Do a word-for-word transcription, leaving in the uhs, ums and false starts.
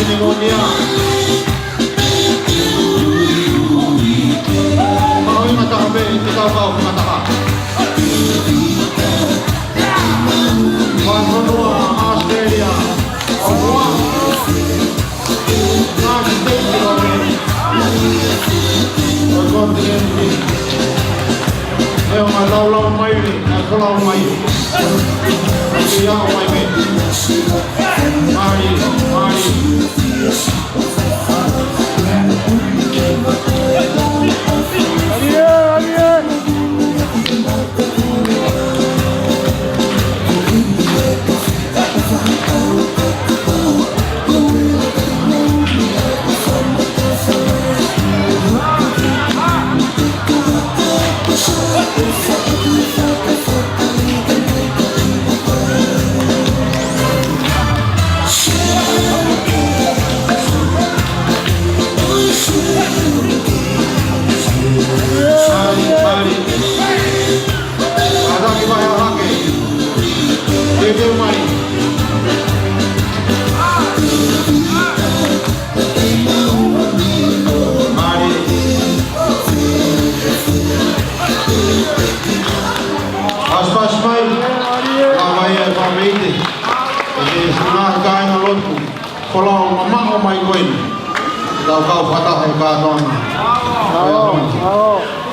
Penilonia. Mahuʻinga taha pē ke tau kau fakataha. Fakafonua ʻAositelēlia. ʻOua. Ngaahi siteiti ʻo e, ʻo e konitinēniti. ʻE ʻomai laulau mai, ʻe folau mai. ʻE aʻu mai mei. Mālie, mālie. Mālie, mālie. Kātaki mai ʻa hake. Teuteu mai. Mālie. Pasipasi mai. Ka mai e fāmili. ʻE he ngaahi kāingalotu. Folau mamaʻo mai ko eni. Tau kau fakataha he kātoanga. ʻAo, ʻao.